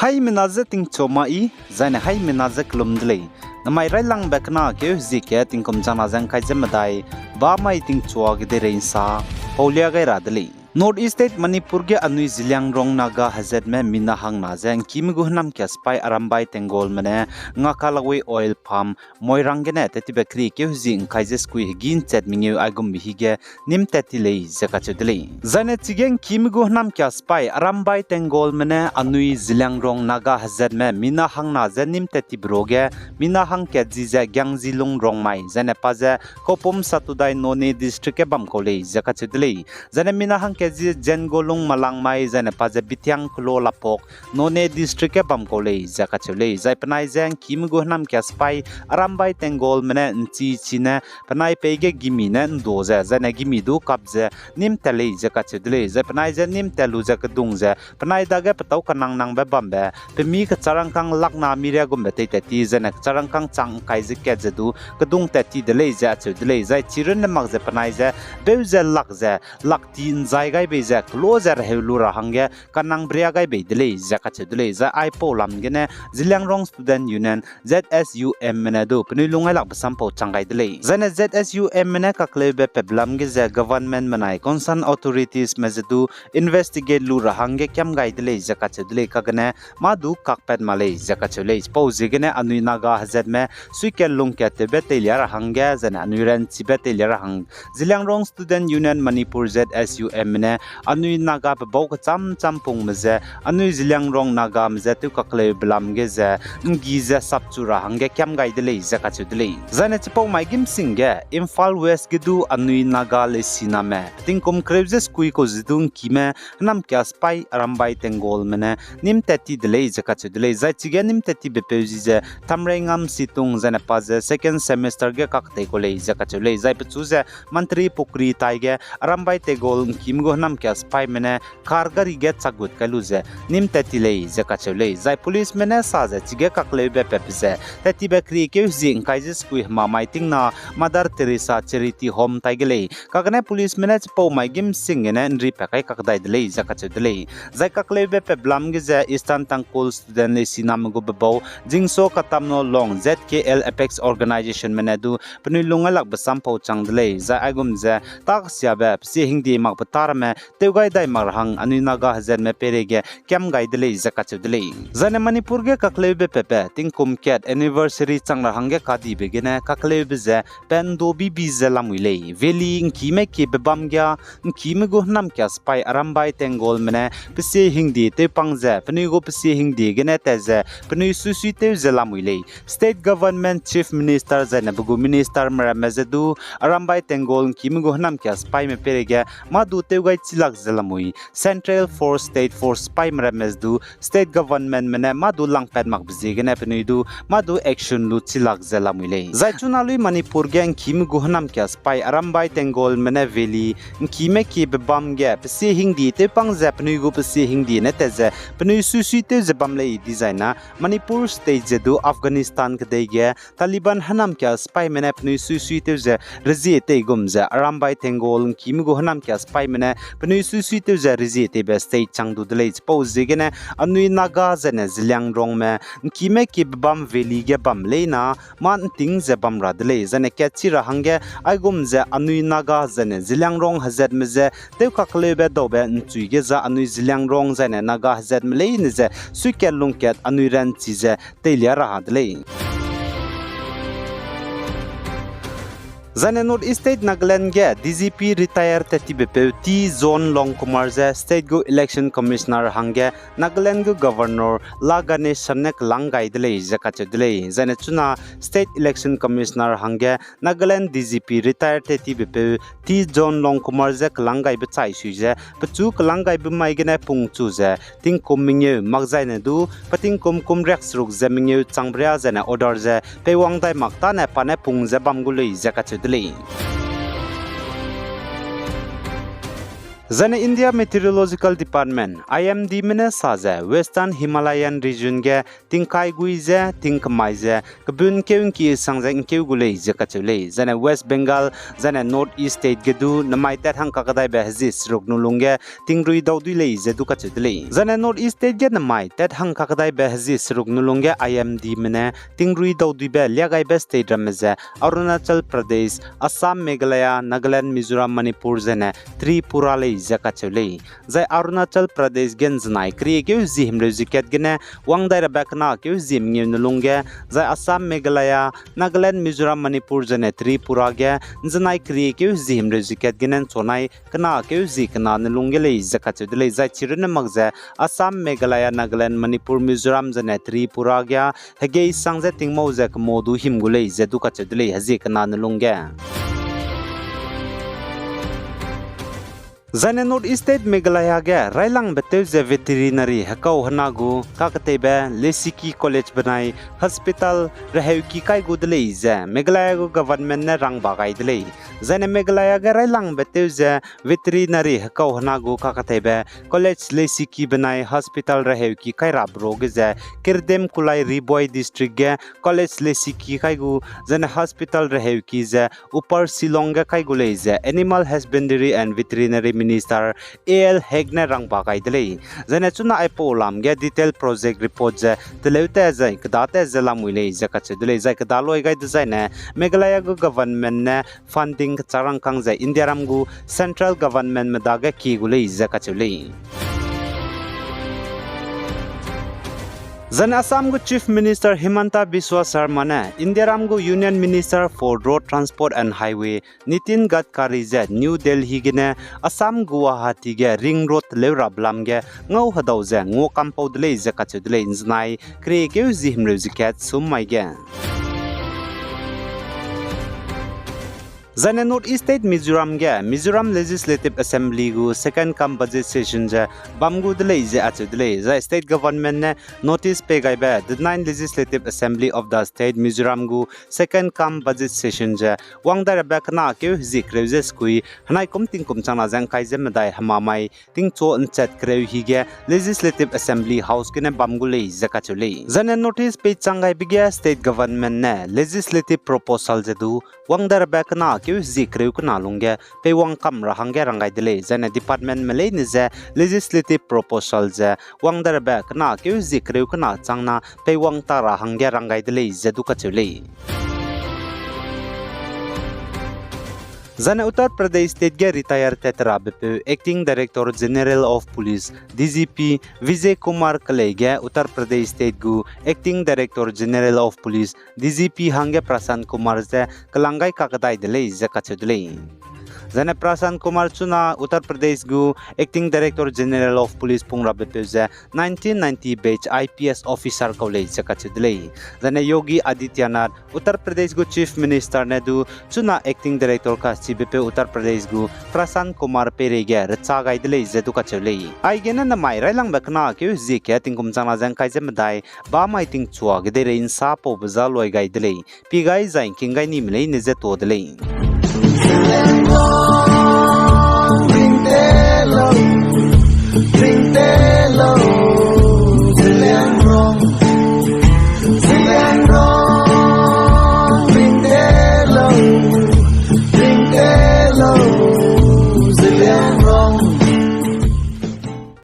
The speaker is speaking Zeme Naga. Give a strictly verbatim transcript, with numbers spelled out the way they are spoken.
Haimena je tingchu ma i, zaine haimena je kelum de lei. Namai railangbe kena keu hezie ke tingkum changna ze ngkai ze medai, ba mai tingchua kedeirei nsa, paulia gai ra de lei. North East State Manipur ge anui Zeliangrong Naga hezatme mina hangna ze ngkime gu hênamkia sipai Arambai Tenggolme ne Ngakalawei Oil Palm Moirang gene tettibe keri keu hezie ngkai ze sekui hegî nchat mengeu aigumbe hige nîm tat ti lei ze kacheu de lei. Zaine chige ngkime gu hênamkia sipai Arambai Tenggolme ne anui Zeliangrong Naga hezatme mina hangna ze nîm tat tibe ruage mina hangkat ji ze Giangzilung Rongmai, zaine pa ze Khopum Satudai Noney District ge bam kau lei ze kacheu de lei. Zaine mina hangkat ji Jengolung Malangmai, zaine pa ze Bithiang Kelo Lapok, Noney District ge bam kau lei ze kacheu lei. Zai penai ze ngkime gu hênamkia sipai Arambai Tenggolme ne nchi chi ne penai peî ge gimi ne ndo ze, zaine gimi du kap ze nîm tat lei ze kacheu de lei. Zai penai ze nîm tat lu ze kedung ze penai dage petâu kanang nangbe bambe, pemi kecharangkâng lakna miria gumbe tei tat ti, zaine kecharangkâng chang ngkai ze kat ze du kedung tat ti de lei ze acheu de lei. Zai chirunne mak ze penai ze beu ze lak ze, lak ti nzai gai bei ze kelo ze reheu lu ra hangge kanang bria gai bei de lei ze kacheu de lei. Zai aipau lam gene Zeliangrong Student Union, Z S U M me ne du penui lungailakbe sampau chang gai de lei. Zaine Z S U M me ne kakleube pep lam ge ze government menai concerned authoritiesme ze du investigate lu ra hangge kiam gai de lei ze kacheu de lei. Kagene mâ du kakpat ma lei ze kacheu lei. Chipau ziegene anui Naga hezatme suikat lungkat tewbe teilia ra hangge, zaine anui ranchibe teilia ra hang Zeliangrong Student Union Manipur, Z S U M me ne anui Nagabe bau kecham cham pungme ze anui Zeliangrong Nagame ze tew kakleube lam ge ze nggi ze sapchu ra hangge kiam gai de lei ze kacheu de lei. Zaine chipau mai gîm sing ge Imphal West ge du anui Naga lesiname tingkum kereu ze sekui kau ze du ngkime hênamkia sipai Arambai Tenggolme ne nîm tat ti de lei ze kacheu de lei. Zai chige nîm tat tibe peu ji ze Thamreingam Situng, zaine pa ze second semester ge kaktei kau lei ze kacheu lei. Zai pechu ze Mantri Pukhri tai ge Arambai Tenggol ngkime gu hênamkia sipaime ne car gari ge chakgut kai lu ze nîm tat ti lei ze kacheu lei. Zai policeme ne sa ze chige kakleube pep ze tettibe keri keu hezie ngkai ze sekui hemamai tingna Mother Teresa Charity Home tai ge lei. Kagene policeme ne chipau mai gîm sing gene nri pa kai kakdai de lei ze kacheu de lei. Zai kakleube pep lam ge ze Eastern Tangkhul Student lesiname gu bebau Jingso Katamno Long, Z K L Apex Organisationme ne du penui lungailakbe sampau chang de lei. Zai aigum ze taksiabe pesie hingdie makbe târamme tewgai dai mak ra hang anui Naga hezatme peireige kiam gai de lei ze kacheu de lei. Zaine Manipur ge kakleube pepe tingkum kat anniversary chang ra hangge kadibe gene kakleube ze pe ndo bibi ze lamui lei. Valley ngkime kiebe bam ge ngkime gu hênamkia sipai Arambai Tenggolme ne pesie hingdie tewpang ze penui gu pesie hingdie gene tat ze penui suisuitew ze lamui lei. State Government Chief Minister zaine pe gu ministerme ramme ze du Arambai Tenggol ngkime gu hênamkia sipaime peireige mâ du tewgai chilak ze lamui. Central Force, State Force sipaime ramme ze du State Governmentme ne mâ du langpat makbe ziegene penui du mâ du action lu chilak ze lamui lei. Zai chuna lui Manipur ge ngkime gu hênamkia sipai Arambai Tenggolme ne Valley ngkime kiebe bam ge pesie hingdie tewpang ze penui gu pesie hingdie ne tat ze penui suisuitew ze bam lei. Dizaina Manipur State ze du Afghanistan kedei ge Taliban hênamkia sipaime ne penui suisuitew ze rezie tei gum ze Arambai Tenggol ngkime gu hênamkia sipaime ne penui suisuitew ze rezie teibe state chang du de lei. Chipau ziegene anui Naga zaine Zeliangrongme ngkime kiebe bam Valley ge bam leina mâ nting ze bam ra de lei. Zaine katchi ra hangge aigum ze anui Naga zaine Zeliangrong hezatme ze tew kakleube daube nchui ge za anui Zeliangrong zaine Naga hezatme leine ze suikat lungkat anui ranchi ze teilia ra ha de lei. Zaine North East State Nagaland ge D G P retire tat tibe peu T Zone Longkumar ze state gu Election Commissioner hangge Nagaland gu Governor La Ganesan ne kelang gai de lei ze kacheu de lei. Zaine chuna State Election Commissioner hangge Nagaland D G P retire tat tibe peu T Zone Longkumar ze kelang gaibe chai sui ze pechu kelang gaibe mai gene pungchu ze tingkum mengeu makzaine du pe tingkum kum riakseruk ze mengeu changberia zaine order ze peiwang dai mak tâne pa ne pung ze bam gu lei ze kacheu de lei. Zaine India Meteorological Department, I M D me ne sa ze Western Himalayan Region ge tingkai gui ze tingkemai ze kebun keu ngki sang ze ngkeu gu lei ze kacheu lei. Zaine West Bengal, zaine North East State ge du namai tat hang kakdaibe hezie seruk nulung ge tingrui dau dui lei ze du kacheu de lei. Zaine North East State ge namai tat hang kakdaibe hezie seruk nulung ge I M D me ne tingrui dau duibe liagaibe state ramme ze Arunachal Pradesh, Assam, Meghalaya, Nagaland, Mizoram, Manipur zaine Tripura lei ze kacheu lei. Zai Arunachal Pradesh ge nzenai keriekeu zie himreu zie kat gene wang dai rabe kena keu zie mengeu nulung ge, zai Assam, Meghalaya, Nagaland, Mizoram, Manipur zaine Tripura ge nzenai keriekeu zie himreu zie kat gene nchonai kena keu zie kena nulung ge lei ze kacheu de lei. Zai chirunne mak ze Assam, Meghalaya, Nagaland, Manipur, Mizoram zaine Tripura ge hegei sang ze tingmau ze kemo du him gu lei ze du kacheu de lei hezie kena nulung ge. Zaine North East State Meghalaya ge railangbe tew ze veterinary hekau hena gu kaketeibe lesiki college benai hospital reheuki kai gu de lei ze Meghalaya gu government ne rangba gai de lei. Zaine Meghalaya ge railangbe tew ze veterinary hekau hena gu kaketeibe college lesiki benai hospital reheuki kai rabe ruage ze Kirdem Kulai Ri Bhoi District ge college lesiki kai gu, zaine hospital reheuki ze Upper Shillong ge kai gu lei ze Animal Husbandry and Veterinary Minister A L Hek ne rangba gai de lei. Zaine chuna aipau lam ge detail project report ze teleu tat zai keda tat ze lamui lei ze kacheu de lei. Zai keda loi gai dezaine Meghalaya gu government ne funding kechak rangkâng ze Indiaram gu central government me dage kie gu lei ze kacheu lei. Zaine Assam gu Chief Minister Himanta Biswa Sarma ne Indiaram gu Union Minister for Road Transport and Highway Nitin Gadkari ze New Delhi gene Assam Guwahati ge ring road leu rabe lam ge ngau hedau ze nguakampau de lei ze kacheu de lei nzenai keriekeu zie himreu zie kat sum mai ge. Zaine North East State Mizoram ge Mizoram Legislative Assembly gu second cum budget session ze bam gu de lei ze acheu de lei. Zai state government ne notice pei gaibe the ninth Legislative Assembly of the State Mizoram gu second cum budget session ze wang dai rabe kena keu hezie kereu ze sekui henai kum tingkum changna ze ngkai ze medai hemamai tingchu nchat kereu hige Legislative Assembly House gene bam gu lei ze kacheu lei. Zaine notice pei chang gaibe ge state government ne legislative proposal ze du wang dai rabe kena keu hezie kereu kena lungge peiwang kam ra hangge rang gai de lei. Zaine department me leine ze legislative proposal ze wang dai rabe kena keu hezie kereu kena changna peiwang ta ra hangge rang gai de lei ze du kacheu lei. Zaine Uttar Pradesh State ge retire tat rabepeu Acting Director General of Police, D G P, Vijay Kumar Kalei ge Uttar Pradesh State gu Acting Director General of Police, D G P hangge Prashant Kumar ze kelang gai kakdai de lei ze kacheu de lei. Zaine Prashant Kumar chuna Uttar Pradesh gu Acting Director General of Police pung rabepeu ze nineteen ninety batch I P S officer kau lei ze kacheu de lei. Zaine Yogi Adityanath, Uttar Pradesh gu Chief Minister ne du chuna Acting Director kachibepeu Uttar Pradesh gu Prashant Kumar peirei ge recha gai de lei ze du kacheu lei. Aigene namai railangbe kena keu hezie ke tingkum changna ze ngkai ze medai bamai tingchua ge deirei nsa paube za loi gai de lei. Pi gai zai ngking gai nime leine ze to de lei.